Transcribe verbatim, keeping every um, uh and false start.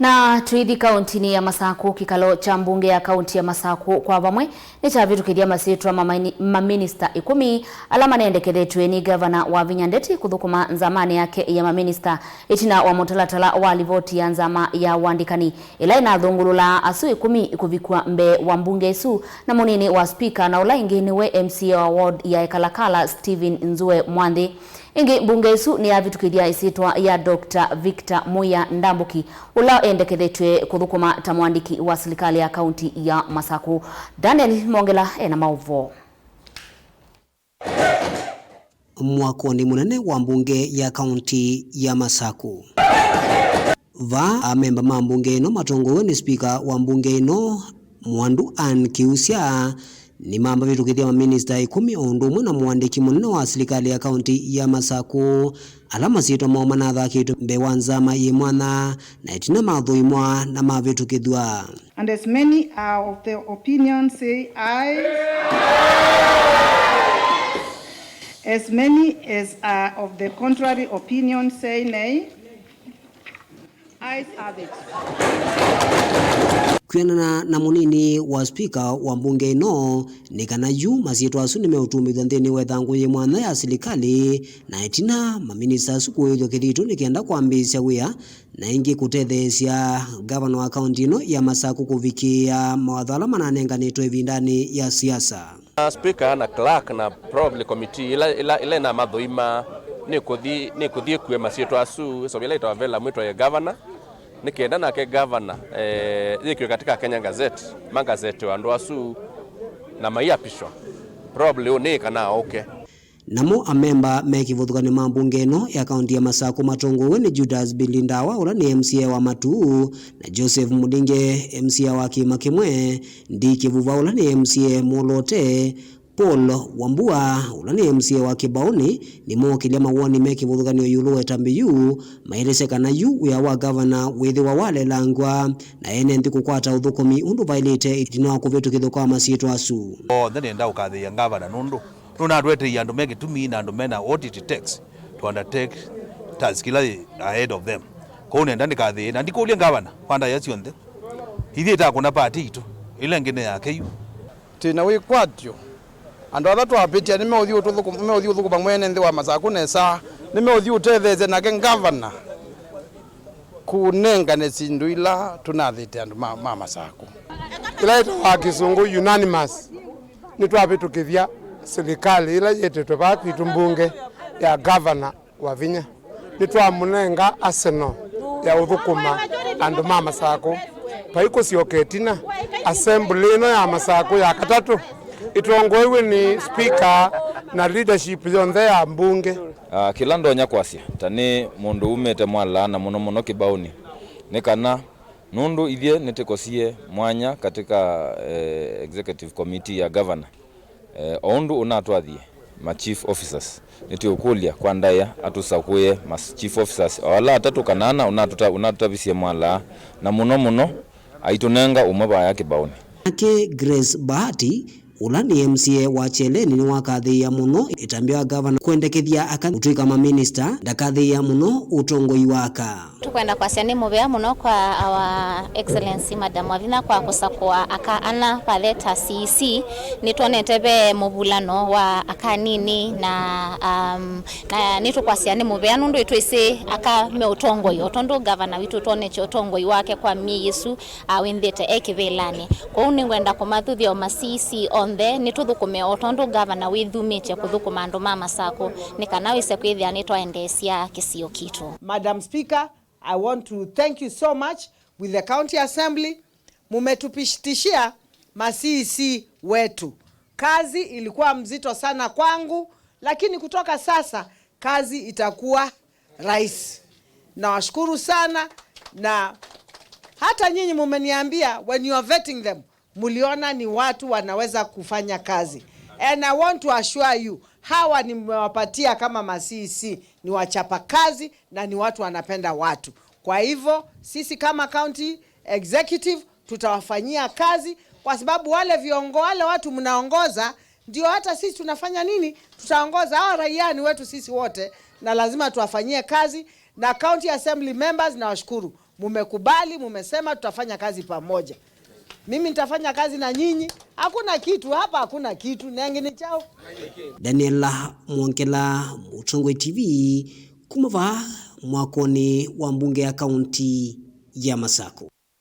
Na tũithi kauntinĩ ya Masaku, kĩkalo kya mbunge ya kaunti ya Masaku kwa vamwe nĩkyavĩtũkĩthya masyĩtwa ma maini-, maminista ĩkũmi ala manendekethetw'e nĩ Ngavana Wavinya Ndeti kũthũkũma nzamanĩ yake ya maminista, ĩtina wa mũtalatala wa livoti ya nzama ya ũandĩkani ĩla ĩnathũngũlũlaa asu ĩkũmi kũvikw'a mbee wa mbunge ĩsu na mũnini wa spika, na ũla ĩngĩ nĩwe M C A wa ward ya Ekalakala, Stephen Nzue Mwanthi. Ĩngĩ, mbunge ĩsu nĩyavĩtũkĩthya ĩsyĩtwa ya Doctor Victor Muya Ndambuki, ũla endekethetw'e kũthũkũma ta mũandĩki wa silikalĩ ya kaunti ya Masaku. Daniel Mongela ena maũvoo. Mwakonĩ mũnene wa mbunge ya kaunti ya Masaku, vaa amemba ma mbunge ĩno matongoew'e nĩ spika wa mbunge ĩno, Mwandu Ann Kiusya, nĩmambavĩtũkĩthya maminista ĩkũmi o ũndũ ũmwe na mũandĩki mũnene wa silikalĩ ya kaunti ya Masaku, ala masyĩtwa moo manathakĩtwe mbee wa nzama yĩ mwanya, na ĩtina mathũimwa na mavĩtũkĩthw'a. And as many are of the opinion, say aye. As many as are of the contrary opinion, say nay. Ayes have it. Kwĩanana na mũnini wa spika wa mbunge ĩno, nĩ kana yu masyĩtwa asu nĩmeũtũmĩthw'a nthĩnĩ wa ĩthangũ yĩ mwanya ya silikalĩ, na ĩtina maminista asu kũĩthw'a kĩthito nĩ kenda kwambĩĩsya wĩa, na ĩngĩ kũtetheesya ngavana wa kaunti ĩno ya Masaku kũvikĩĩa mawatho ala mananenganĩtwe ĩvindanĩ ya siasa. Na speaker na clerk na probably committee ila, ila, ila inamathũima nĩkũthi, nĩkũthi ĩkue masyĩtwa asu, ĩsovya ĩla ĩtawa vellum ĩtwae governor, nĩ kenda nake governor, eh, yĩkiwe katika Kenya Gazette, magazetwe andũ asu na maiapishwa. Probably ũnĩ kana aũke. Namo amemba me kĩvathũkany'o ma mbunge ĩno ya kaunti ya Masaku matongoew'e nĩ Judas Billy Ndawa, ũla nĩ M C A wa Matuu, na Joseph Mudinge, M C A wa kĩĩma kĩmwe, Ndi Kĩvuva, ũla nĩ M C A Mwolote, Paul Wambua, ũla nĩ M C A wa Kĩbaũnĩ, nĩmookĩlya mawoni me kĩvathũkany'o ĩũlũ wa ĩtambya yu, maelesya kana yu wĩa wa ngavana wĩthĩwa walelangw'a, na ene nthĩ kũkwata ũthũkũmi ũndũ vaĩlĩte ĩtina wa kũvĩtũkĩthw'a kwa masyĩtwa asu. Onthe nĩenda ũkathĩĩa ngavana nũndũ nũnatũeteie andũ me kĩtumi na andũ mena what it takes to undertake task ila yĩ ahead of them. Kwoou nenda ndĩkathĩĩe na ndikũlye ngavana kwa ndaĩa syonthe. Ithyĩ ĩtakũna party itũ, ĩla ĩngĩ nĩ yake yu. Twĩ na wĩkwatyo. Andũ ala twavĩtya nĩmeũthi ũtũthũkũ-, meũthi ũthũkũma mwene nthĩ wa Masaku nesa. Nĩmeũthi ũtetheesya nake ngavana kũnengane syĩndũ ila tũnathĩte andũ ma, ma Masaku. Ĩla ĩtawa kĩsũngũ unanimous. Nĩtwavĩtũkĩthya silikalĩ ĩla yĩtĩtwe vaa kwitũ mbunge ya ngavana Wavinya. Nĩtwamũnenga arsenal ya ũthũkũma andũ ma Masaku. Vai kũsyoka ĩtina, assembly ĩno ya Masaku ya katatũ ĩtongoew'e nĩ speaker na leadership yonthe ya mbunge. Ah, kĩla ndonya kwasya, ta nĩ mũndũ umĩte Mwalaa na mũno mũno Kĩbaũnĩ, nĩ kana nũndũ ithyĩ nĩtĩkosie mwanya katika, eh, executive committee ya governor, eh, o ũndũ ũnatwathie ma chief officers, nĩtũũkũlya kwa ndaĩa atũsakũĩe ma chief officers o ala atatũ kana ana ũnatũta-, ũnatũtavisye Mwalaa, na mũno mũno aitũnenga ũmwe vaya Kĩbaũnĩ. Nake Grace Bahati, ũla nĩ M C A wa Kyeleni, nĩwakathĩĩa mũno ĩtambya ya ngavana kwendekethya aka kũtw'ĩka maminista, ndakathĩĩa mũno ũtongoi wa aka. Tũkwenda kwasya nĩ mũvea mũno kwa Our Excellency Madam Wavinya kwa kũsakũa aka ana vathe ta C E C. Nĩtwonete ve mũvulano wa aka anini na, um, na nĩtũkwasya nĩ mũvea nũndũ ĩtwĩsĩ aka me ũtongoi, o tondũ ngavana witũ twonetye ũtongoi wake kwa myei ĩsu awĩnthĩte e kĩvĩlanĩ. Kwoou nĩngwenda kũmathuthya o ma C E C onthe, nĩtũthũkũme o tondũ ngavana wĩthumĩtye kũthũkũma andũ ma Masaku, nĩ kana wĩse kwĩthĩa nĩtwaendeesya kĩsio kitũ. Madam Speaker, I want to thank you so much with the County Assembly. Mumetupitishia ma C E C wetu. Kazi ilikuwa mzito sana kwangu, lakini kutoka sasa kazi itakuwa rahisi. Nawashukuru sana, na hata nyinyi mumeniambia, when you are vetting them, muliona ni watu wanaweza kufanya kazi. And I want to assure you, hawa nimewapatia kama ma C E C ni wachapa kazi na ni watu wanapenda watu. Kwa hivyo, sisi kama county executive tutawafanyia kazi, kwa sababu wale viongo-, wale watu mnaongoza, ndio hata sisi tunafanya nini? Tutaongoza. Hawa raia ni wetu sisi wote, na lazima tuwafanyie kazi. Na county assembly members, nawashukuru. Mumekubali, mumesema tutafanya kazi pamoja. Mimi nitafanya kazi na nyinyi. Hakuna kitu hapa, hakuna kitu. Nengi ni chao. Daniela Mwongela, Mũtongoi T V, kuma vaa mwakoni wa mbunge ya kaunti ya Masakũ.